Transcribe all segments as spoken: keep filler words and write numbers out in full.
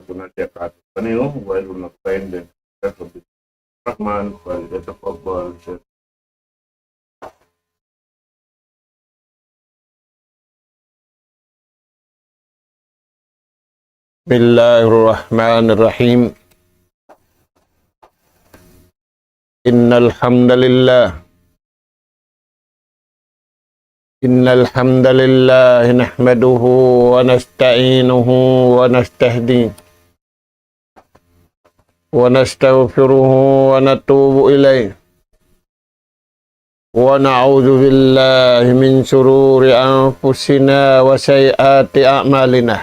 Kuna dia katu kaniyu, wayruun na kain din. Rahman, wal yatafaddal, Sheikh. بسم الله الرحمن الرحيم. إن الحمد لله إن الحمد لله نحمده ونستعينه ونستهديه ونستغفره ونتوب إليه، ونعوذ بالله من شرور أنفسنا وسيئات أعمالنا.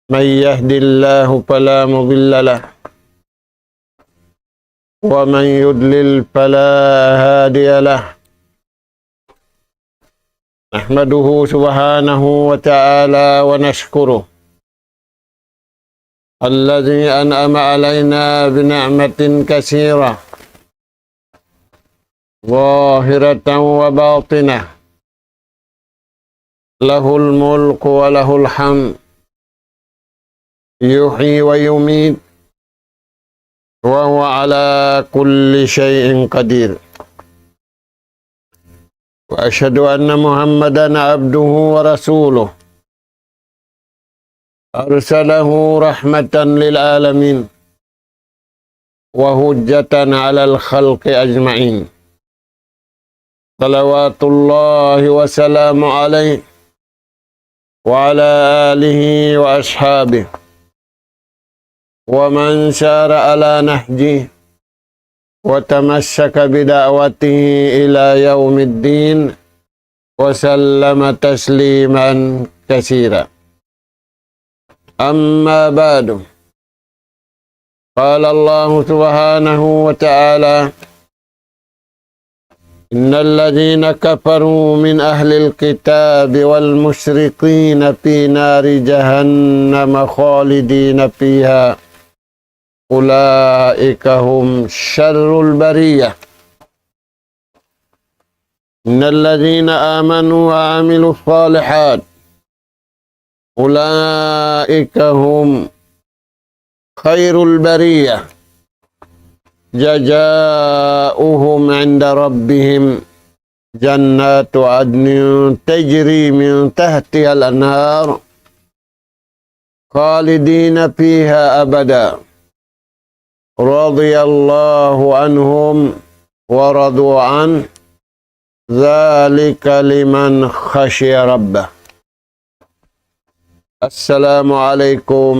من يهد الله فلا مضل له، ومن يضلل فلا هادي له. نحمده سبحانه وتعالى ونشكره، الذي أنعم علينا بنعمة كثيرة، ظاهرة وباطنة، له الملك وله الحمد، يحيي ويميت، وهو على كل شيء قدير. وأشهد أن محمدا عبده ورسوله، أرسله رحمة للعالمين وحجة على الخلق أجمعين، صلوات الله وسلامه عليه وعلى آله وأصحابه ومن سار على نهجه وتمسك بدعوته إلى يوم الدين وسلم تسليما كثيرا. أما بعد، قال الله سبحانه وتعالى: إن الذين كفروا من أهل الكتاب والمشركين في نار جهنم خالدين فيها أولئك هم شر البرية. إن الذين آمنوا وعملوا الصالحات أولئك هم خير البرية، جزاؤهم عند ربهم جنات عدن تجري من تحتها الأنهار خالدين فيها أبدا، رضي الله عنهم ورضوا عنه، ذلك لمن خشي ربه. السلام عليكم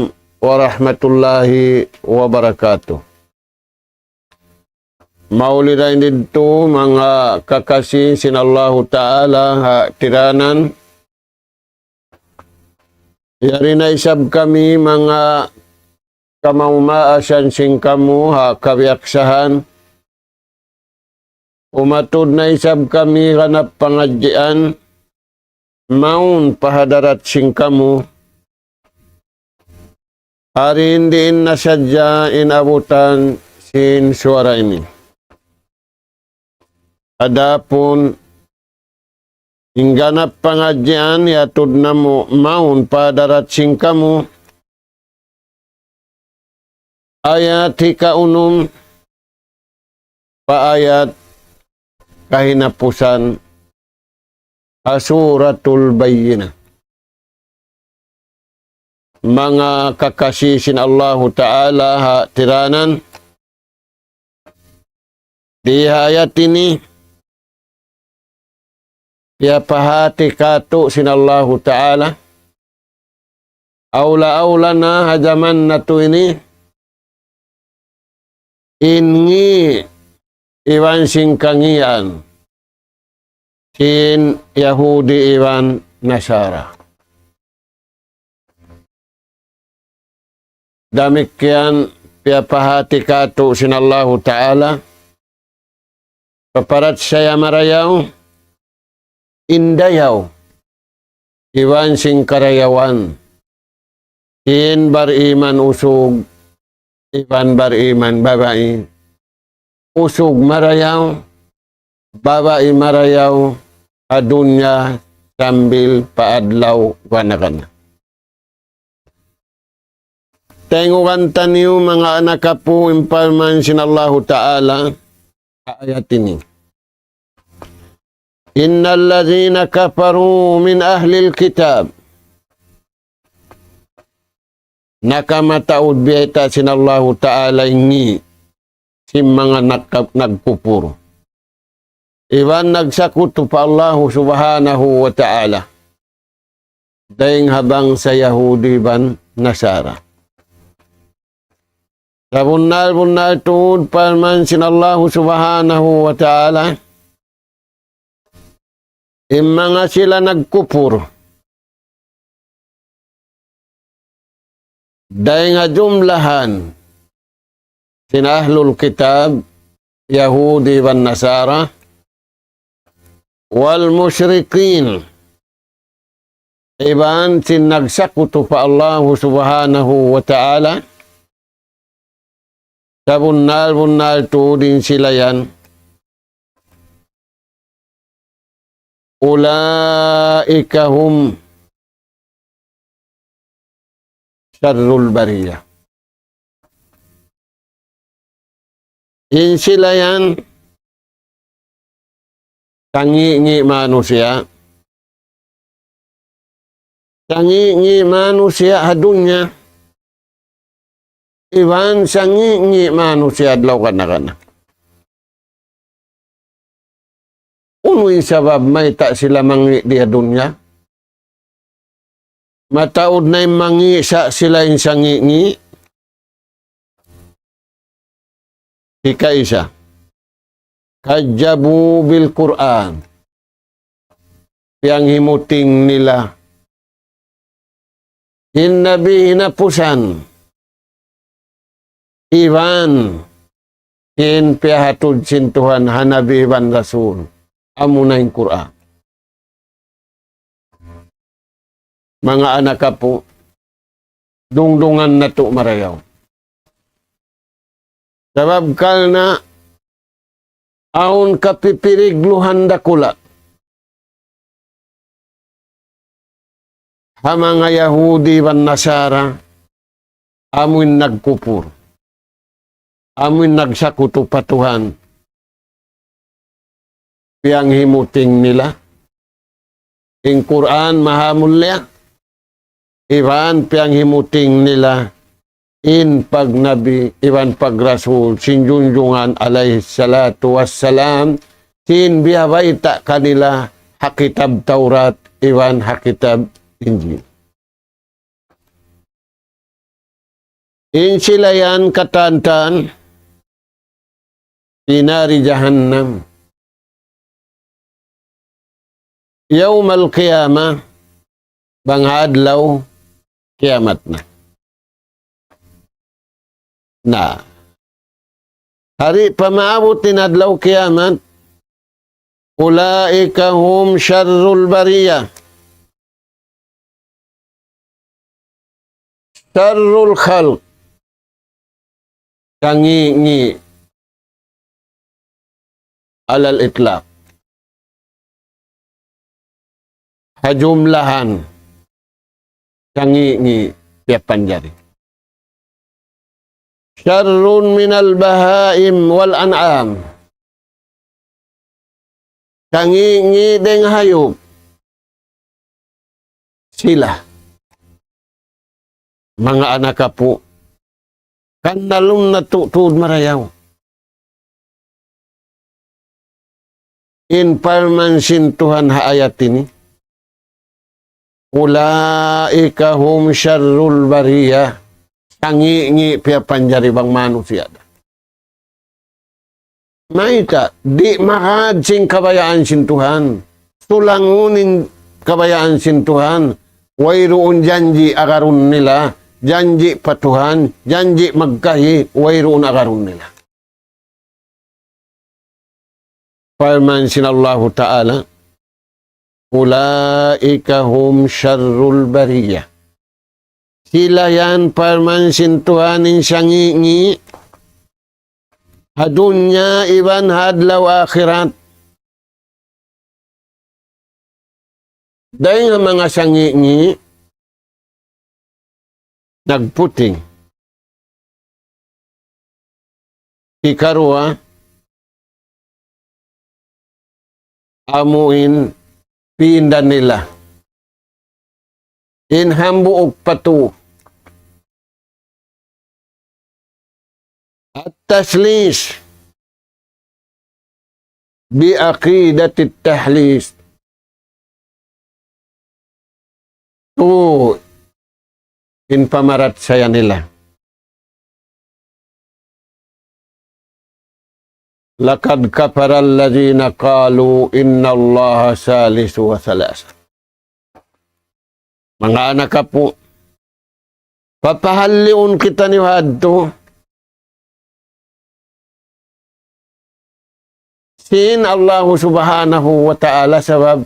ورحمة الله وبركاته. Mauli dayn didtu manga kakasi sin Allahu Ta'ala ha tiranan. Yari na isab kami manga kamaumaasan sin kamu ha kabiyaksahan. Umatud na isab kami ganap pangadjian mawn pa hadarat sin kamu. Ari in diin na sadja in abutan sin suwara ini. Adapun in ganap pangadjian yatud namu' mawn pa hadarat sin kamu, ayat hikaunum pa ayat kahinapusan ha Suratul Bayyinah. Manga kakasi sin Allahu Ta'ala ha tiranan, di ha ayat ini, piyapahati katu' sin Allahu Ta'ala, awla-awla na ha jaman natu' ini, in ngi' iban sin kangīan sin Yahudi iban Nasara. Damikkiyan piyapahati katu' sin Allahu Ta'ala, paparachaya marayaw, in dayaw iban sin karayawan, in bariman usug iban bariman babai, usug marayaw, babai marayaw, ha dunya sambil pa adlaw wa nagana. Tayngugan taniyu manga anak apu' in parman sin Allahu Ta'ala ha ayat ini. إن الذين كفروا من أهل الكتاب. Nakamataud biyayta' sin Allahu Ta'ala in ngi' sin manga nagka-, nagkupur iban nagsakutu pa Allahu Subhanahu wa Ta'ala. Dayng ha bangsa Yahudi iban Nasara. Sabunnal-bunnal tuud parman sin Allahu Subhanahu wa Ta'ala, in manga sila nagkupur dayng ha jumlahan sin ahlul kitab, Yahudi iban Nasara, والمشركين, iban sin nagsakutu pa Allahu Subhanahu wa Ta'ala, sabunnal-bunnal tuud in sila yan. أولئك هم شر البرية. In sila yan, sangi'-ngi' manusiya'. Sangi'-ngi' manusiya' ha dunya. Iban sangi'-ngi' manusiya' adlaw kana-kana. Unu in sabab mayta' sila mangi' di ha dunya? Mataud na in mangi' sa' sila in sangi'-ngi'. Hikaisa, كذبوا بالقرآن. Piyanghimuting nila in Nabi hinapusan, iban in piyahatud sin Tuhan ha Nabi iban Rasul, amuna in Qur'an. Manga anak apu', dungdungan natu' marayaw. Sabab karna' awn kapipirigluhan dakula' ha manga Yahudi iban Nasara, amuin nagkupur, amuin nagsakutu pa Tuhan. Piyanghimuting nila in Qur'an maha mulia, iban piyanghimuting nila in pagnabi iban pagrasul sin junjungan alayhi salatu wassalam, sin biyabayta' kanila ha kitab Tawrat iban ha kitab Injil. In sila yan katantan في نار جهنم يوم القيامة, bang ha adlaw kiyamat na. Na, hari pa maabut in adlaw kiyamat, أولئك هم شر البرية. شر الخلق. Sangi'-ngi' على الإطلاق. Ha jumlahan, sangi'-ngi' piyapanjari. شر من البهائم والأنعام. Sangi'-ngi' dayng hayup. Sila. Manga anak apu'. Kannalun natu' tuud marayaw in parman sin Tuhan ha ayat ini, أولئك هم شر البرية. Sangi'-ngi' piyapanjari bang manusiya' da. Mayta', di' magad sin kabayaan sin Tuhan. Sulangun in kabayaan sin Tuhan. Wayruun janji' agarun nila. Janji' pa Tuhan, janji' magkahi, wayruun agarun nila. Parman sin Allahu Ta'ala, أولئك هم شر البرية. Sila yan parman sin Tuhan in sangi'-ngi' ha dunya iban ha adlaw akhirat. Dayng ha manga sangi'-ngi' nagputing. Ikaruwa, amu in pinda nila. In hambuuk pa tu. التثليث بعقيدة التثليث. Tu in pamarachaya nila. لقد كفر الذين قالوا إن الله ثالث ثلاثة. Manga anak apu', papahalliun kitaniyu hadtu sin Allahu Subhanahu wa Ta'ala sabab,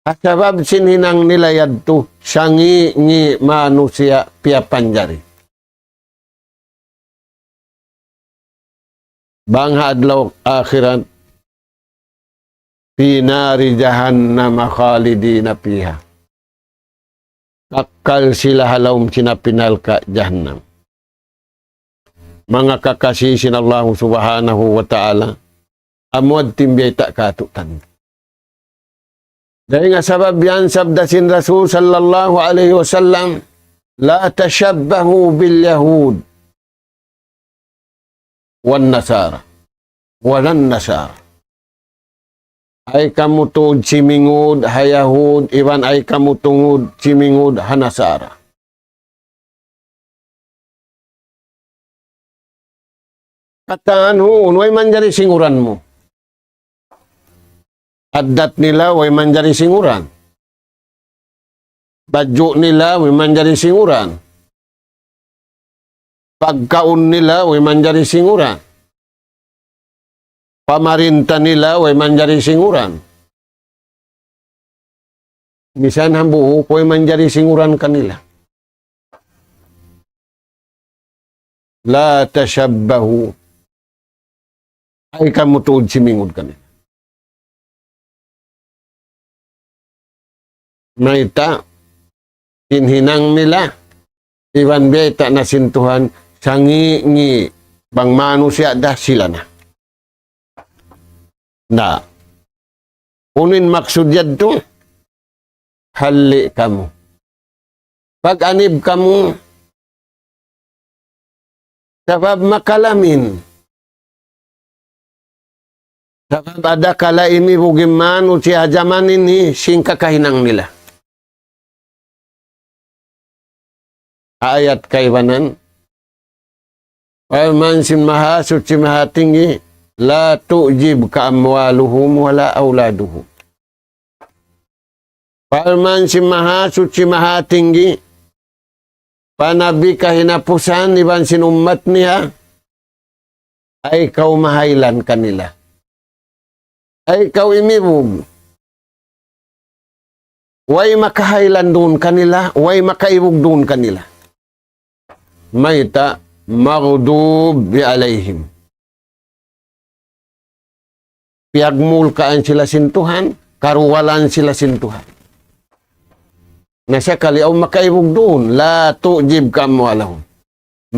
sabab sin hinang nila yadtu, sangi-ngi' manusiya' piyapanjari. Bang ha adlaw akhirat, في نار جهنم خالدين فيها. Kakkal sila ha lawm sin api narka' jahannam. Manga kakasi sin Allahu Subhanahu wa Ta'ala, amu yadtu in biyayta' kātu'niyu. Dayn ha sabab yan sabda sin Rasul sallallahu alayhi wasallam, لا تشبهوا باليهود والنصارى ولا النصارى. Ayaw kamu tuud simingud ha Yahud, iban ayaw kamu tuud simingud ha Nasara. Katan huun, way manjari singuran mu. Addat nila, way manjari singuran. Badju' nila, way manjari singuran. Pagkaun nila, way manjari singuran. Pamarinta nila, way manjari singuran. Misan hambuuk, way manjari singuran kanila. لا تشبهوا. Ayaw kamu tuud simingud kanila. Mayta', in hinang nila, iban biyayta' na sin Tuhan, sangi-ngi' bang manusiya' da sila na. Na. Unu in maksud yadtu? Halli' kamu. Pag-anib kamu, sabab makalamin. Sabab adakala imibug in manusiya' ha jaman ini sin kakahinang nila. Ayat kaibanan. Parman sin Mahasuchi Mahatinggi, لا تعجبك أموالهم ولا أولادهم. Parman sin Mahasuchi Mahatinggi, pa Nabi kahinapusan iban sin ummat niya, ayaw kaw mahaylan kanila. Ayaw kaw imibug. Way makahaylan duun kanila, way makaibug duun kanila. Mayta', مغضوب عليهم. Piyagmulkaan sila sin Tuhan, karuwalan sila sin Tuhan. Na sakali awn makaibug duun, لا تعجبك أموالهم.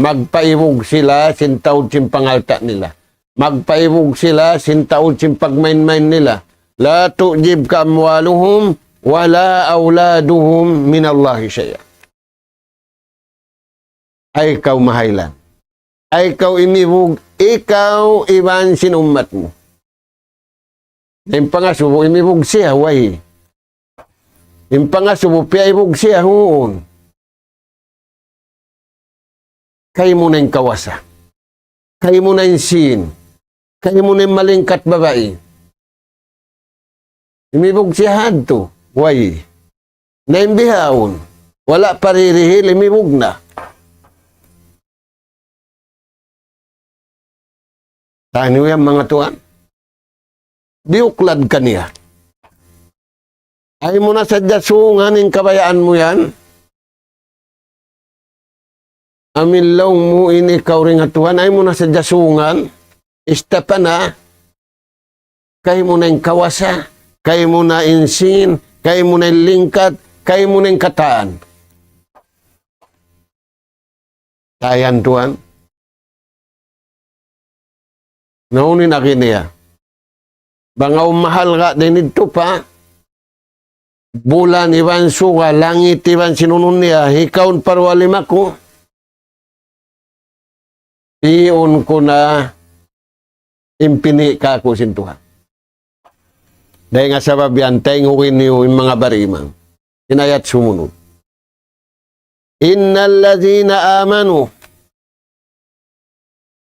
Magpaibug sila sin taud sin pangalta' nila. Magpaibug sila sin taud sin pagmain-main nila. لا تعجبك أموالهم ولا أولادهم من الله شيئا. Ayaw kaw mahaylan. Ayaw kaw imibug, ikaw iban sin ummat mu. In pangasubu imibug siya, way. In pangasubu piyaibug siya, huun. Kaymu na in kawasa. Kaymu na in sīn. Kaymu na in malingkat babai. Imibug siya hadtu. Way. Na in bihaun. Wala' pa ririhil, imibug na. Taniyu yan, manga tuwan. Biyuklad kaniya. Ayaw mu na sadja sungan in kabayaan mu yan. Amin laung mu ini kaw dayn ha Tuhan, ayaw mu na sadja sungan. Istapa na. Kaymu na in kawasa, kaymu na in sīn, kaymu na in lingkat, kaymu na in katān. Tayan tuwan. Na unu in agi niya? Bang awn mahalga' dayn didtu pa bulan iban suga, langit iban sin unu niya, hikaun pa duwa lima ku, pi'un ku na in pini' kāku' sin Tuhan. Dayn ha sabab yan, tayngugi niyu in manga bariman. In ayat sumunud. إن الذين آمنوا.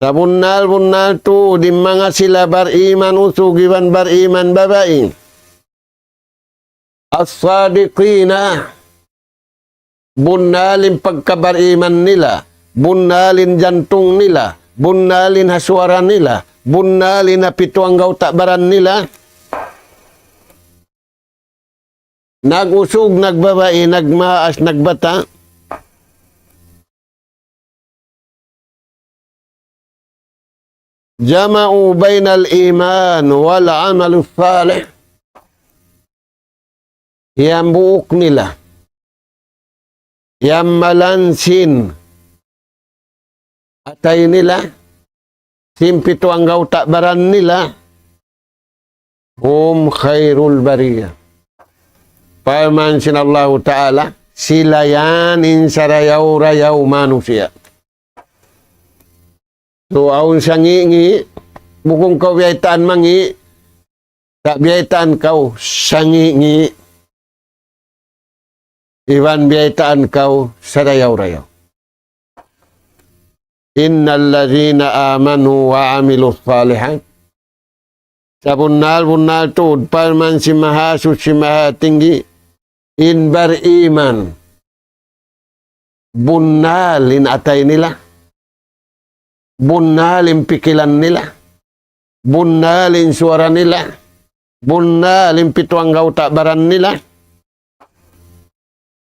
Sabunnal-bunnal tuud in manga sila bariman usug iban bariman babai. الصادقين. Bunnal in pagkabariman nila. Bunnal in jantung nila. Bunnal in ha suwara nila. Bunnal in ha pitu anggawta' baran nila. Nag-usug, nagbabai, nagmaas, nagbata'. جمعوا بين الإيمان والعمل الصالح. Hiyambuuk nila. Hiyammalan sin atay nila, sin pitu anggawta' baran nila, هم خير البرية. Parman sin Allahu Ta'ala, sila yan in sarayaw-rayaw manusiya'. So, awn sangi'-ngi', bukun kaw biyaytaan mangi', sa' biyaytaan kaw sangi'-ngi'. Iban biyaytaan kaw sarayaw-rayaw. إن الذين آمنوا وعملوا الصالحات. Sabunnal-bunnal tuud, parman sin Mahasuchi Mahatinggi, in bariman, bunnal in atay nila, bunnal in pikilan nila, bunnal in suwara nila, bunnal in pitu anggawta' baran nila.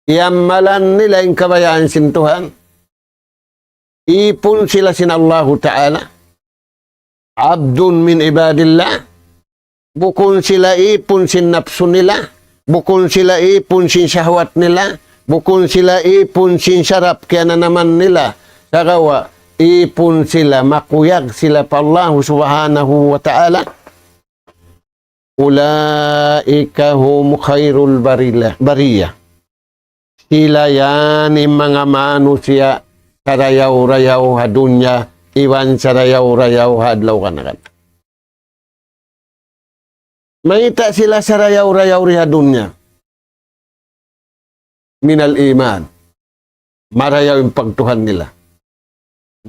Iyammalan nila in kabayaan sin Tuhan. Ipun sila sin Allahu Ta'ala. عبد من عباد الله. Bukun sila ipun sin napsu nila. Bukun sila ipun sin shahwat nila. Bukun sila ipun sin sarap kiyananaman nila. Sagawa' ipun sila, makuyag sila pa Allahu Subhanahu wa Ta'ala. أولئك هم خير البرية. Sila yan in manga manusiya' sarayaw-rayaw ha dunya, iban sarayaw-rayaw ha adlaw kanagad. Mayta' sila sarayaw-rayaw di ha dunya? من الإيمان. Marayaw in pagtuhan nila.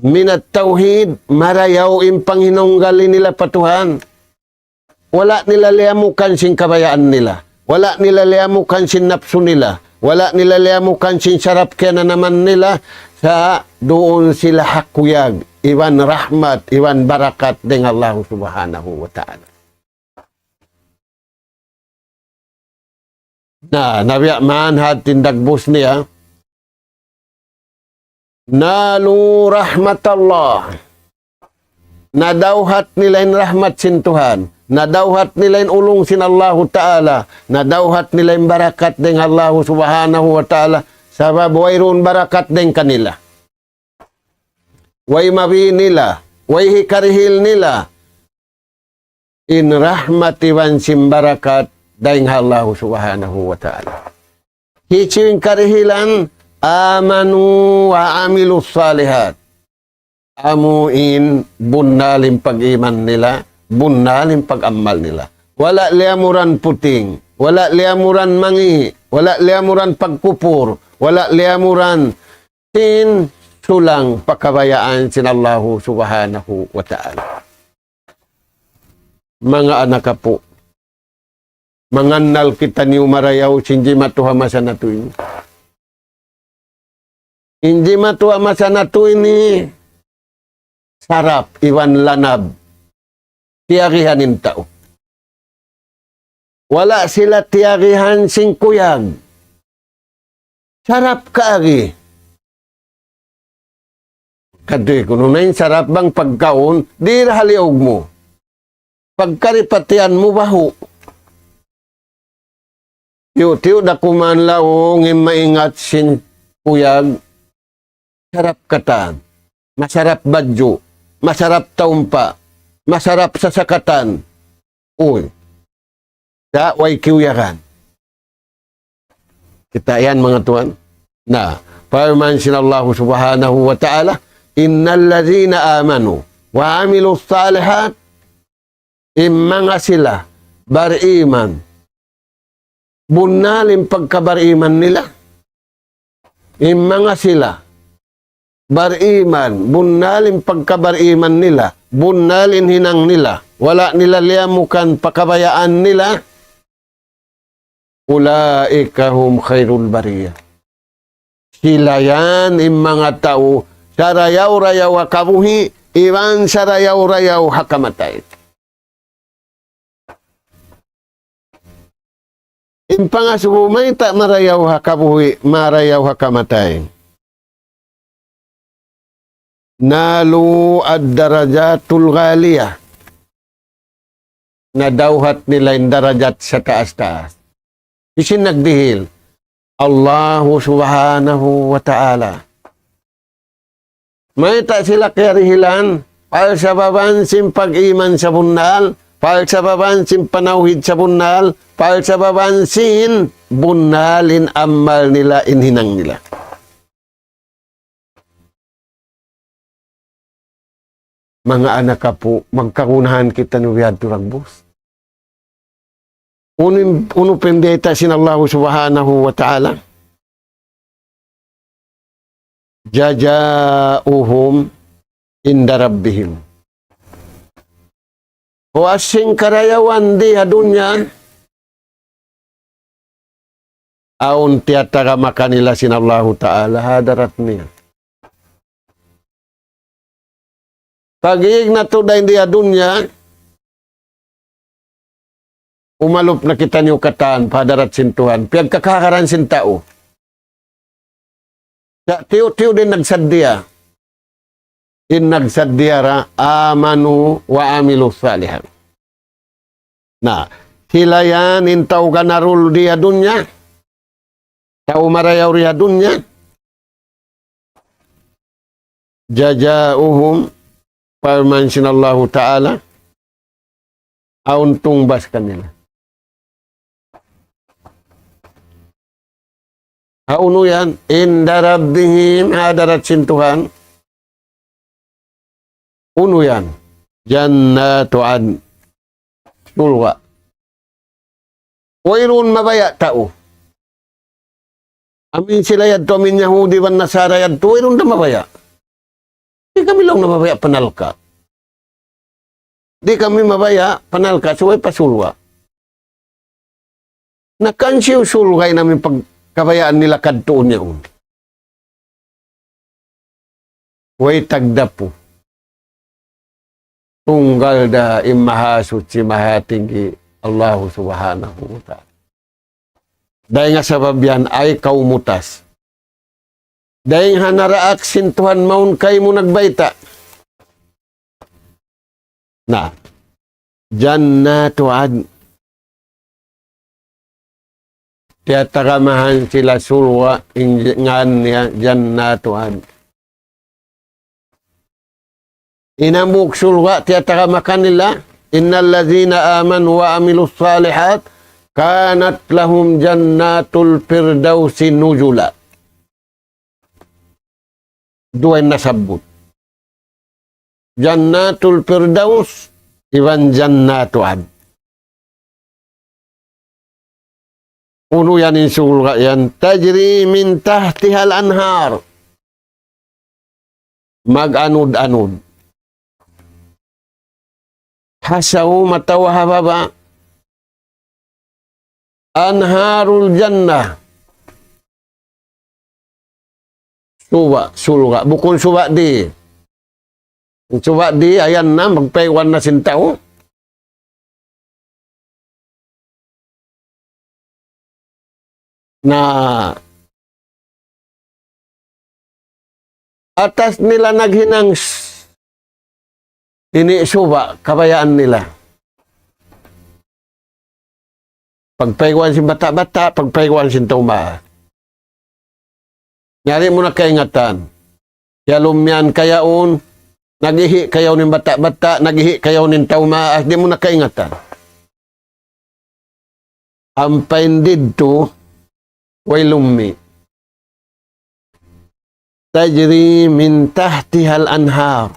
من التوحيد, marayaw in panghinunggali nila pa Tuhan. Wala' nila liyamukan sin kabayaan nila. Wala' nila liyamukan sin napsu nila. Wala' nila liyamukan sin sarap kiyananaman nila. Sa' duun sila ha kuyag, iban rahmat, iban barakat dayn Allah Subhanahu wa Ta'ala. Na, nabiya' man hāti in dagbus niya. نالوا رحمة الله. Nadawhat nila in rahmat sin Tuhan. Nadawhat nila in ulung sin Allahu Ta'ala. Nadawhat nila in barakat dayn Allahu Subhanahu wa Ta'ala. Sabab wayruun barakat dayn kanila. Way mabi nila, way hikarihil nila in rahmat iban sin barakat dayn ha Allahu Subhanahu wa Ta'ala. Hisiyu in karihilan? آمنوا وعملوا الصالحات. Amu in bunnal in pag-iman nila, bunnal in pag-amal nila. Wala' liyamuran puting, wala' liyamuran mangi', wala' liyamuran pagkupur, wala' liyamuran sin sulang pa kabayaan sin Allahu Subhanahu wa Ta'ala. Manga anak apu', mangannal kitaniyu marayaw sin jimatu ha masa natu' ini. In jimatu ha masa natu' ini, sarap iban lanab, tiyagihan in tau. Wala' sila tiyagihan sin kuyag. Sarap kaagi. Kadi kunu' na in sarap bang pagkaun, di' da ha liyug mu. Pagkaripatian mu bahu'. Tiyu'-tiyu' da kuman laung in maingat sin kuyag. Sarap katan. Masarap badju'. Masarap taumpa'. masarap sasakatan. Uy. Sa' way kiyuyagan. Kita' yan, manga tuwan. Na, parman sin Allahu Subhanahu wa Ta'ala, إن الذين آمنوا وعملوا الصالحات, in manga sila bariman, bunnal in pagkabariman nila. In manga sila bariman, bunnal in pagkabariman nila, bunnal in hinang nila, wala' nila liyamukan pa kabayaan nila, أولئك هم خير البرية. Sila yan in manga tau sarayaw-rayaw ha kabuhi', iban sarayaw-rayaw ha kamatay. In pangasubu mayta' marayaw ha kabuhi', marayaw ha kamatay. نالوا الدرجات العالية. Nadawhat nila in darajat sataas-taas. Hisiyu in nagdihil? Allahu Subhanahu wa Ta'ala. Mayta' sila kiyarihilan? Parsababan sin pag-iman sabunnal, parsababan sin panawhid sabunnal, parsababan sin bunnal in amal nila, in hinang nila. Manga anak apu', magkagunahan kitaniyu biya' ha yadtu dagbus. Unu, unu pa in bayta' sin Allahu Subhanahu wa Ta'ala? جزاؤهم عند ربهم. Puas sin karayawan di ha dunya, awn tiyatagama kanila sin Allahu Ta'ala ha hadarat niya. Pag-iig natu' dayn di ha dunya, umalup na kitaniyu katan pa hadarat sin Tuhan, piyagkakahagaran sin tau. Sa' tiyu'-tiyu' da in nagsaddiya. In nagsaddiya ra, آمنوا وعملوا الصالحات. Na, sila yan in tau ganarul di ha dunya, tau marayaw di ha dunya. جزاؤهم, parman sin Allahu Ta'ala, awn tungbas kanila. Ha unu yan? عند ربهم, ha hadarat sin Tuhan. Unu yan? جنات عدن. Surga'. Wayruun mabaya' tau. Amin sila yadtu, amin Yahudi iban Nasara yadtu, wayruun da mabaya'. Di' kami laung na mabaya' panalka'. Di' kami mabaya' panalka', subay pa surga'. Na kan siyu surga' in amin pagkabayaan nila kadtuun yaun. Way tagdapu. Tunggal da in Mahasuchi, Mahatinggi, Allahu Subhanahu wa Ta'ala. Dayn ha sabab yan ay kaw mutas. Dayn ha naraak sin Tuhan mawn kaymu nagbayta'. Na, جنات عدن. Tiyatagamahan sila surga', in ngan niya جنات عدن. In hambuuk surga', tiyatagama kanila, إن الذين آمنوا وعملوا الصالحات كانت لهم جنات الفردوس نزلا. Duwa in nasabbut. Jannatul Firdaus iban Jannatu Adn. Unu yan in surga' yan? تجري من تحتها الأنهار. Mag-anud-anud. Ha saum atawa ha baba'. Anharul Jannah. Suba', surga'. Bukun suba' di. Suba' di, ayan na, magpaiwan na sin tau. Na, atas nila naghinang s-, ini suba', kabayaan nila. Pagpaiwan sin bata'-bata', pagpaiwan sin tau maas. Yari mu na kaingatan. Yalum yan kayaun, Nag-ihi' kayaun in bata'-bata', nag-ihi' kayaun in tau maas, di' mu na kaingatan. Ampa in didtu, way lummi'. تجري من تحتها الأنهار.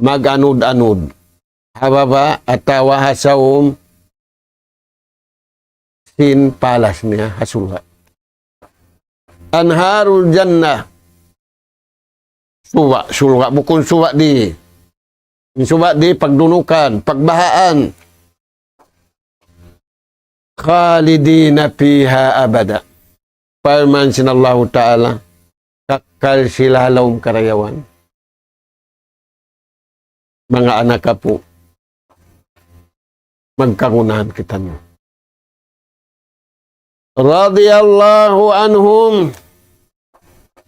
Mag-anud-anud. Ha baba' atawa ha saum sin palas niya ha surga'. أنهار الجنة. Suba', surga', bukun suba' di. Suba' di pagdunukan, pagbahaan. خالدين فيها أبدا. Parman sin Allahu Ta'ala, kakkal sila ha lawm karayawan. Manga anak apu', magkagunahan kitaniyu. رضي الله عنهم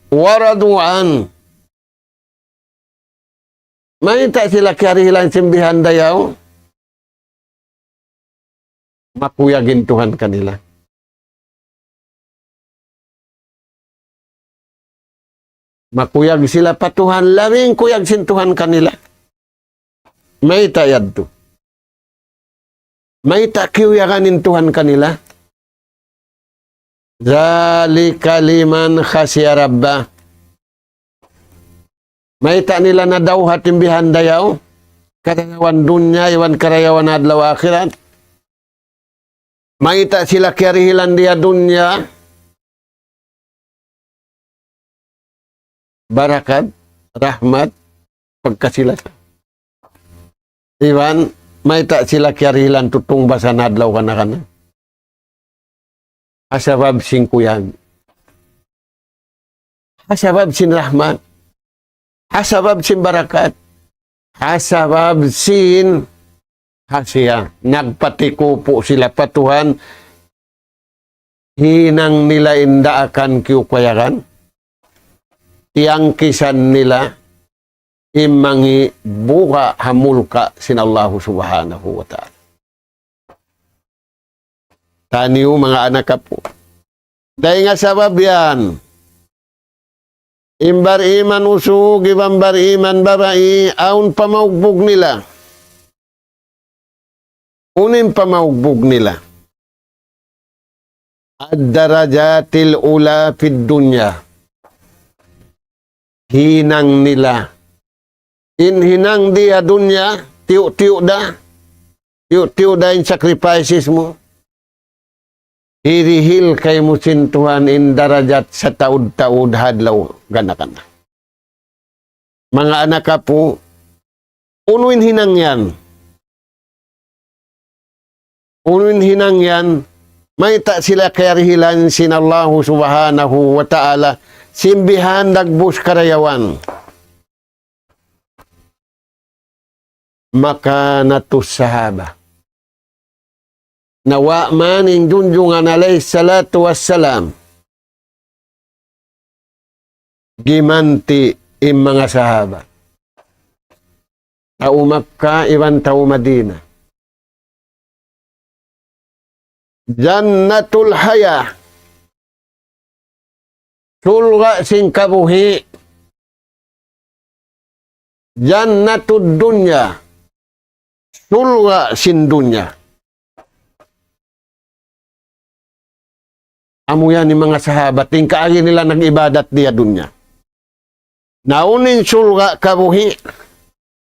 ورضوا عنه. Mayta' sila kiyarihilan sin bihan dayaw? Makuyag in Tuhan kanila. Makuyag sila pa Tuhan, labi in kuyag sin Tuhan kanila. Mayta' yadtu? Mayta' kiyuyagan in Tuhan kanila? ذلك لمن خشي ربه. Mayta' nila nadawhat in bihan dayaw? Karayawan dunya, iban karayawan adlaw akhirat. Mayta' sila kiyarihilan di ha dunya? Barakat, rahmat, pagkasi-lasa. Iban, mayta' sila kiyarihilan tutungbasa na adlaw kana-kana. Ha sabab sin kuyag. Ha sabab sin rahmat. Ha sabab sin barakat. Ha sabab sin khasya. Nagpatikupu' sila pa Tuhan, hinang nila in daakan kiyukuyagan, tiyangkisan nila in mangi' buga' ha mulka' sin Allahu Subhanahu wa Ta'ala. Taniyu manga anak apu'. Dayn ha sabab yan, in bar-iman usug, iban bar-iman babai, awn pamaugbug nila. Unu in pamaugbug nila? الدرجات العلى في الدنيا. Hinang nila. In hinang di ha dunya, tiyu'-tiyu' da. Tiyu'-tiyu' da in sacrifices mu. Hirihil kaymu sin Tuhan in darajat sataud-taud ha adlaw gana-gana. Manga anak apu', unu in hinang yan? Unu in hinang yan? Mayta' sila kiyarihilan sin Allahu Subhanahu wa Ta'ala, sin bihan dagbus karayawan. مكانة الصحابة. Nawa' man in Junjungan alayhi salatu wassalam, gimanti' in manga sahaba. Tau Makkah iban tau Madinah. جنة الحياة. Surga' sin kabuhi'. جنة الدنيا. Surga' sin dunya. Amu yan in manga sahabat, in kaagi nila nag-ibadat di ha dunya. Na unu in surga' kabuhi',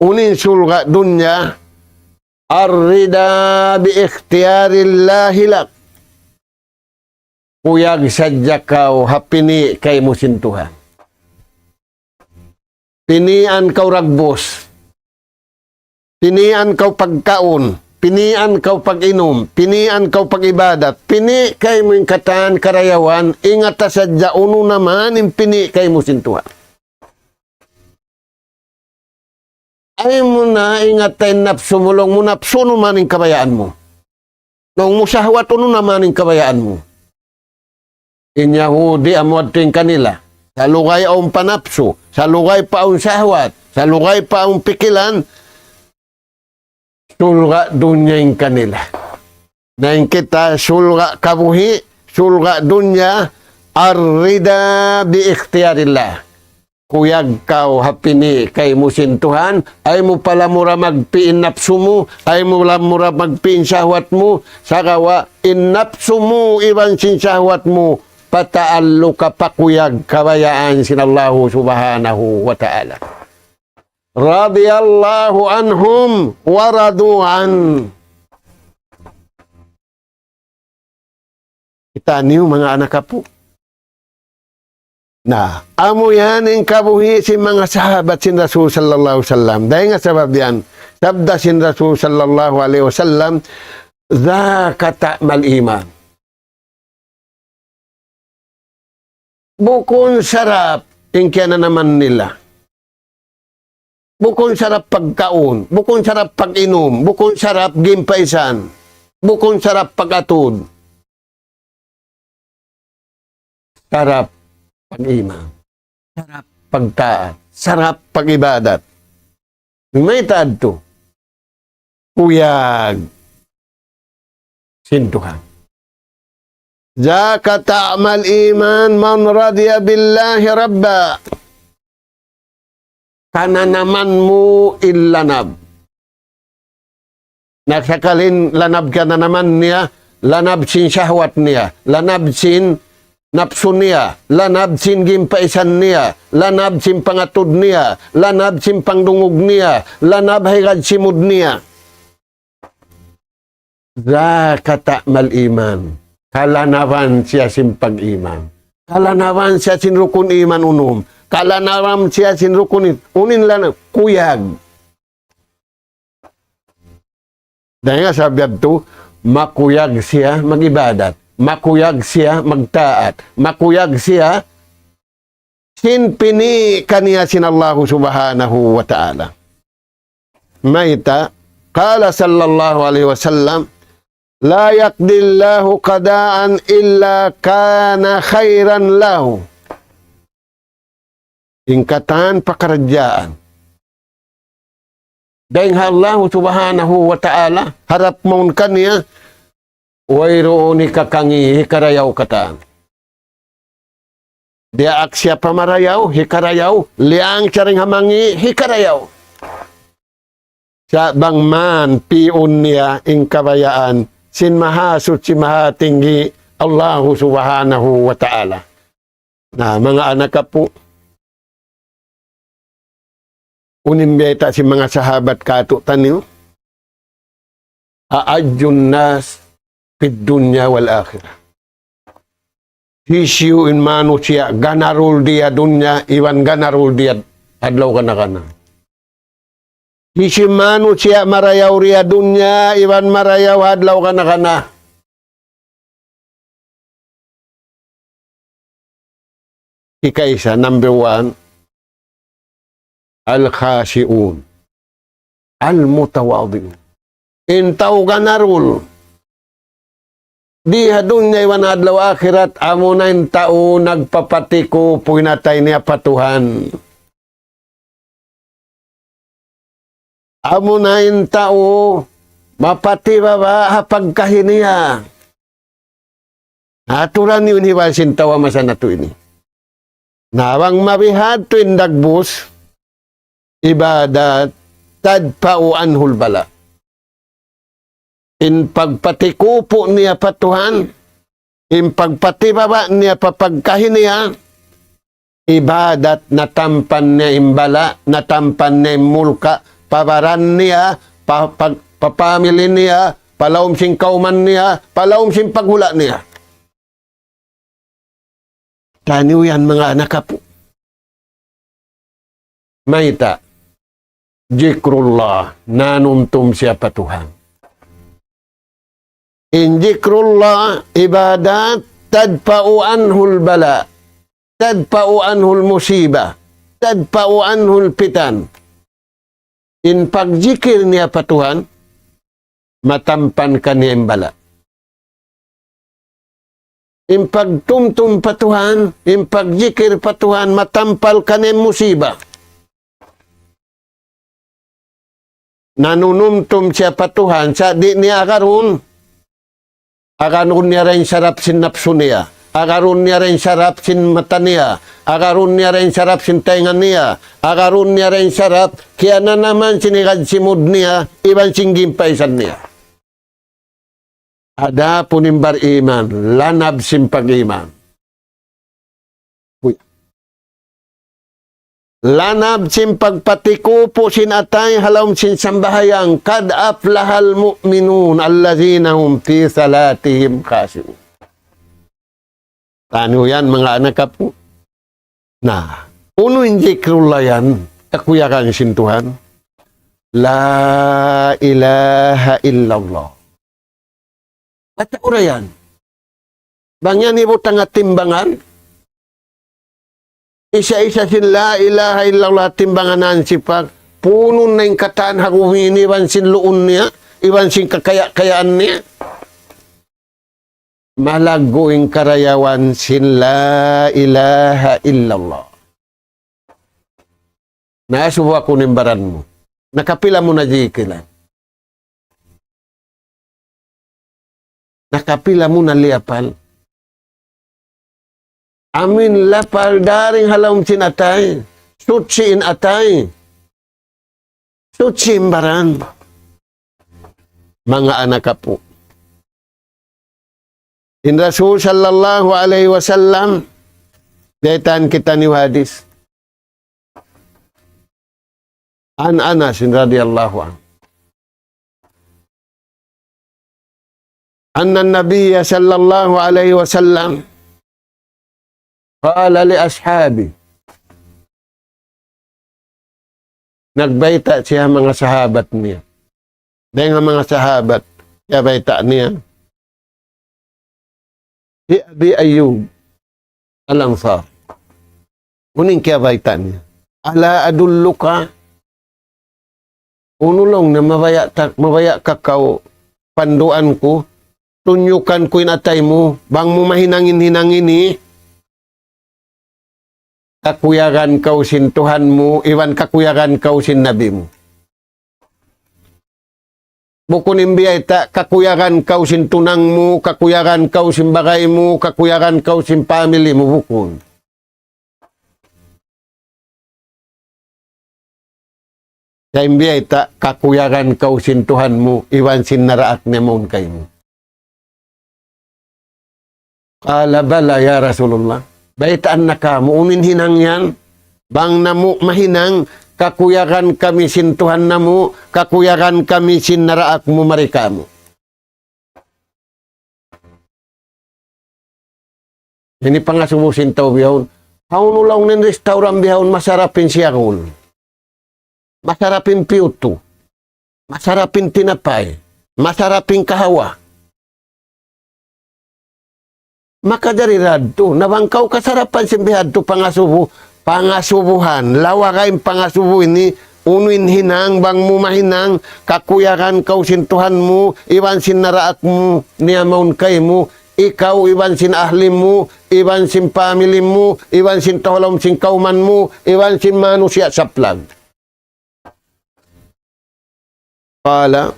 unu in surga' dunya, الرضا باختيار الله لك. Kuyag sadja kaw ha pini' kaymu sin Tuhan. Pinian kaw dagbus. Pinian kaw pagkaun. Pinian kaw pag-inum. Pinian kaw pag-ibadat. Pini' kaymu in katan karayawan. Ingata sadja unu na man in pini' kaymu sin Tuhan. Ayaw mu na ingata in napsu mu, laung mu napsu, unu man in kabayaan mu. Laung mu sahwat, unu na man in kabayaan mu. In Yahudi amu yadtu in kanila. Salugay awn pa napsu, salugay pa awn sahwat, salugay pa awn pikilan, surga' dunya in kanila. Na in kita surga' kabuhi', surga' dunya, الرضا باختيار الله. Kuyag kaw ha pini' kaymu sin Tuhan, ayaw mu palamura magpi' in napsu mu, ayaw mu lamura magpi' in sahwat mu, sagawa' in napsu mu iban sin sahwat mu, pataalluka pakuyag kabayaan sin Allahu Subhanahu wa Ta'ala. رضي الله عنهم ورضوا عنه. Kitaniyu manga anak apu'. Na, amu yan in kabuhi' sin manga sahabat sin Rasul sallallahu alayhi wasallam. Dayn ha sabab yan, sabda sin Rasul sallallahu alayhi wasallam, ذاك طعم الإيمان. Bukun sarap in kiyananaman nila. Bukun sarap pagkaun, bukun sarap pag-inum, bukun sarap gimpaisan, bukun sarap pag-atud. Sarap pag-iman, sarap pagtaat, sarap pag-ibadat. Mayta' adtu? Kuyag sin Tuhan. ذاق طعم الإيمان من رضي بالله ربا. Kananaman mu in lanab. Na sakali in lanab kananaman niya, lanab sin sahwat niya, lanab sin napsu niya, lanab sin gimpaisan niya, lanab sin pangatud niya, lanab sin pangdungug niya, lanab ha higad simud niya. ذاق طعم الإيمان. Kalanaban siya sin pag-iman. Kalanaban siya sin rukun iman unum. Kalanaban siya sin rukun i-, unu in lanab, kuyag. Dayn ha sabab yadtu, makuyag siya mag-ibadat. Makuyag siya magtaat. Makuyag siya sin pini' kaniya sin Allahu Subhanahu wa Ta'ala. Mayta', قال صلى الله عليه وسلم: لا يقضي الله قضاء إلا كان خيرا له. In katan pakaradjaan dayn ha Allahu Subhanahu wa Ta'ala, harap mawn kaniya, wayruun hikakangi', hikarayaw katan. Diyaak siya pa marayaw, hikarayaw, liyang siya dayn ha mangi', hikarayaw. Sa' bang man pi'un niya in kabayaan sin Mahasuchi Mahatinggi Allahu Subhanahu wa Ta'ala. Na, manga anak apu', unu in bayta' sin manga sahabat kātu'niyu? أعز الناس في الدنيا والآخرة. Hisiyu in manusiya' ganarul di ha dunya iban ganarul di ha adlaw kana-kana? Hisiyu in manusiya' marayaw di ha dunya iban marayaw ha adlaw kana-kana? Hikaisa, number one, الخاشعون المتواضعون. In tau ganarul di ha dunya iban adlaw akhirat, amuna in tau nagpapatikupu' in atay niya pa Tuhan. Amuna in tau mapatibaba' ha pagkahi niya. Aturan niyu in hibal sin tau ha masa natu' ini. Na bang mabihadtu in dagbus, ibadat تدفع عنه البلاء. In pagpatikupu' niya pa Tuhan, in pagpatibaba' niya pa pagkahi niya, ibadat natampan niya in bala', natampan niya in mulka', pa baran niya, pa, pa, pa family niya, pa lawm sin kawman niya, pa lawm sin paghula' niya. Kitaniyu yan manga anak apu'. Mayta'? Zikrullah, nanumtum siya pa Tuhan. In zikrullah, ibadat, تدفع عنه البلاء، تدفع عنه المصيبة، تدفع عنه الفتن. In pagzikir niya pa Tuhan, matampan kaniya in bala'. In pagtumtum pa Tuhan, in pagzikir pa Tuhan, matampal kaniya in musiba. Nanunumtum siya pa Tuhan, sa' di' niya agarun, agarun niya ra in sarap sin napsu niya. agarun niya da in sarap sin mata niya, agarun niya da in sarap sin taynga niya, agarun niya da in sarap kiyananaman sin higad simud niya, iban sin gimpaisan niya. Adapun in bariman, lanab sin pag-iman. Uy. Lanab sin pagpatikupu sin atay ha lawm sin sambahayang, قد أفلح المؤمنون الذين هم في صلاتهم خاشعون. Taniyu yan, manga anak apu'. Na, unu in zikrullah yan, kakuyagan sin Tuhan. La ilaha illallah. Atawa yan. Bang yan hibutang ha timbangan, isa-isa sin la ilaha illallah timbangan, hansipak, punun na in katan ha gumi ini, iban sin luun niya, iban sin kakaya-kayaan niya. Malaggu' in karayawan sin la ilaha illallah. Naasubu aku in baran mu. Nakapila mu na zikilan? Nakapila mu na liyapal? Amu in lapal dayn ha lawm sin atay. Suchi in atay. Suchi in baran. Manga anak apu'. In Rasul sallallahu alayhi wasallam, baytaan kitaniyu hadis. عن أنس رضي الله عنه أن النبي صلى الله عليه وسلم قال لأصحابه. Nagbayta' siya ha manga sahabat niya. Dayn ha manga sahabat, kiyabayta' niya. Hi Abi Ayyub Al-Ansari. Unu in kiyabayta' niya? ألا أدلك؟ Unu laung niya, mabaya' ta-, mabaya' ka kaw panduan ku, tunyukan ku in atay mu, bang mu mahinang in hinang ini, kakuyagan kaw sin Tuhan mu, iban kakuyagan kaw sin Nabi mu. Bukun in biyayta', kakuyagan kaw sin tunang mu, kakuyagan kaw sin bagay mu, kakuyagan kaw sin family mu, bukun. Sa' in biyayta', kakuyagan kaw sin Tuhan mu, iban sin naraak niya mawn kaymu. قال بلى يا رسول الله. Baytaan na kamu, unu in hinang yan? Bang namu' mahinang, kakuyagan kami sin Tuhan namu', kakuyagan kami sin naraak mu mari kamu. Ini pangasubu sin tau bihaun. Hawnu laung niya in restaurant bihaun, masarap in siyagul. Masarap in piyutu. Masarap in tinapay. Masarap in kahawa. Makajari da yadtu. Na bang kaw kasarapan sin bihadtu pangasubu, pangasubuhan, lawaga in pangasubu ini, unu in hinang, bang mu mahinang, kakuyagan kaw sin Tuhan mu, iban sin naraak mu, niya mawn kaymu, ikaw, iban sin ahli mu, iban sin family mu, iban sin tau ha lawm sin kawman mu, iban sin manusiya' saplag. Qala,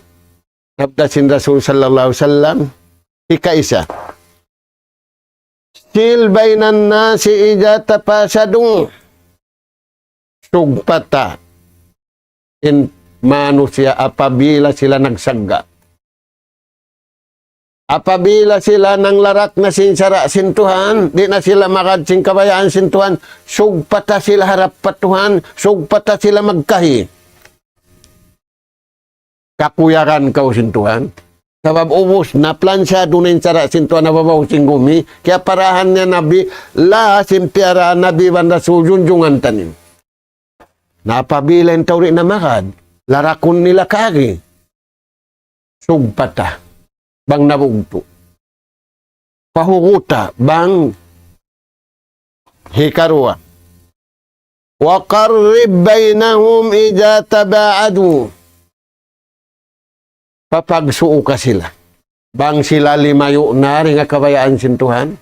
sabda sin Rasul sallallahu alayhi wasallam, ikaisa, سل بين الناس إذا تفاسدوا. Sugpata in manusiya' apabila sila nagsagga'. Apabila sila nanglarak na sin sara' sin Tuhan, di' na sila magad sin kabayaan sin Tuhan, sugpata sila harap pa Tuhan, sugpata sila magkahi. Kakuyagan kaw sin Tuhan. Sabab ubus na, plansyadu na in sara' sin Tuhan ha babaw sin gumi, kiyaparahan niya Nabi, laha sin piyaraan Nabi iban Rasul, junjungan taniyu. Na apabila in tau di' na magad, larakun nila kaagi. Sugpata, bang nabugtu'. Pahuguta, bang hikaruwa. وقرب بينهم إذا تباعدوا. Papagsuu ka sila. Bang sila limayu' na dayn ha kabayaan sin Tuhan,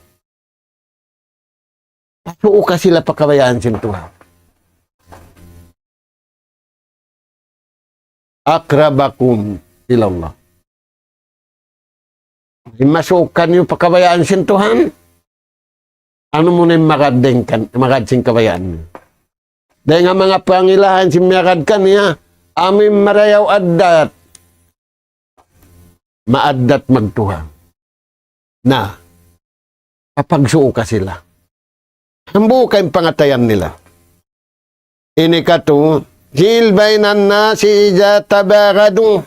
pasuu ka sila pa kabayaan sin Tuhan. أقربكم إلى الله. Himasukan niyu pa kabayaan sin Tuhan, Unu muna in magad dayng kan, magad sin kabayaan niya. Dayng ha manga pangilahan sin miyagad kaniya, amu in marayaw addat. Maaddat magtuha. Na, papagsuuka sila. Hambuuk in pangatayan nila. Ini katu, jil bainan nasi ija tabagadu.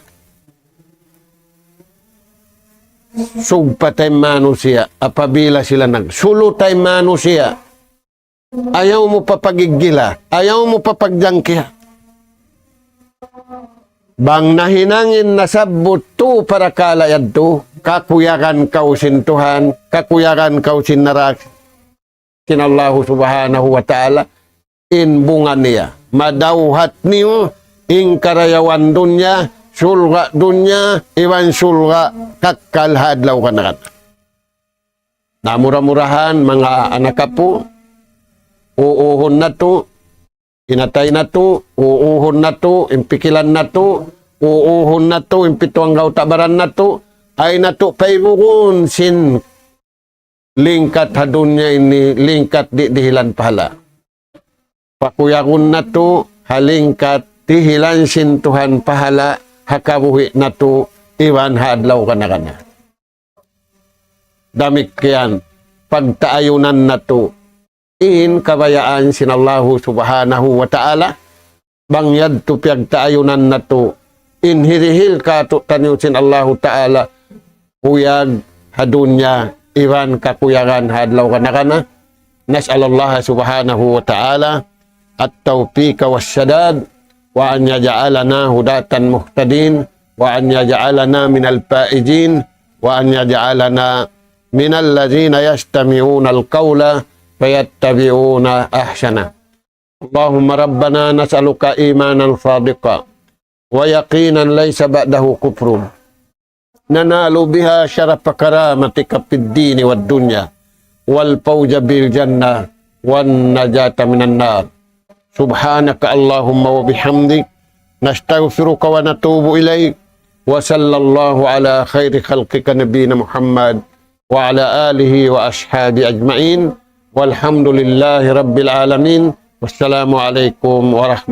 Sugpatay manusiya', apabila sila nagsulutay manusiya'. Ayaw mu papagiggila, ayaw mu papagjangkiha. Bang nahinang in nasabbut tu parakala' yadtu, kakuyagan kaw sin Tuhan, kakuyagan kaw sin naraka, sin Allahu Subhanahu wa Ta'ala, in bunga niya. Madawhat niyu, in karayawan dunya, surga' dunya, iban surga' kakkal ha adlaw kanakan. Na mura-murahan, manga anak apu', uuhun natu', in atay natu', uuhun natu', in pikilan natu', uuhun natu', in pitu anggaw ta' baran natu', ayaw natu' paibugun sin lingkat ha dunya ini, lingkat di' dihilan pahala'. Pakuyagun natu', ha lingkat, dihilan sin Tuhan pahala', ha kabuhi' natu', iban ha adlaw kana-kana. Damikkiyan, pagtaayunan natu', in kabayaan sin Allahu Subhanahu wa Ta'ala, bang yadtu piyagtaayunan natu', in hirihil kātu'niyu sin Allahu Ta'ala, kuyag ha dunya, iban kakuyagan ha adlaw kana-kana. نسأل الله سبحانه وتعالى التوفيق والسداد، وأن يجعلنا هداة مهتدين، وأن يجعلنا من الفائزين، وأن يجعلنا من الذين يستمعون القول فيتبعون أحسنه. اللهم ربنا نسألك إيمانا صادقا ويقينا ليس بعده كفر، ننال بها شرف كرامتك في الدين والدنيا، والفوز بالجنة، والنجاة من النار. سبحانك اللهم وبحمدك، نستغفرك ونتوب إليك. وصلى الله على خير خلقك نبينا محمد وعلى آله وأصحابه أجمعين. والحمد لله رب العالمين. والسلام عليكم ورحمة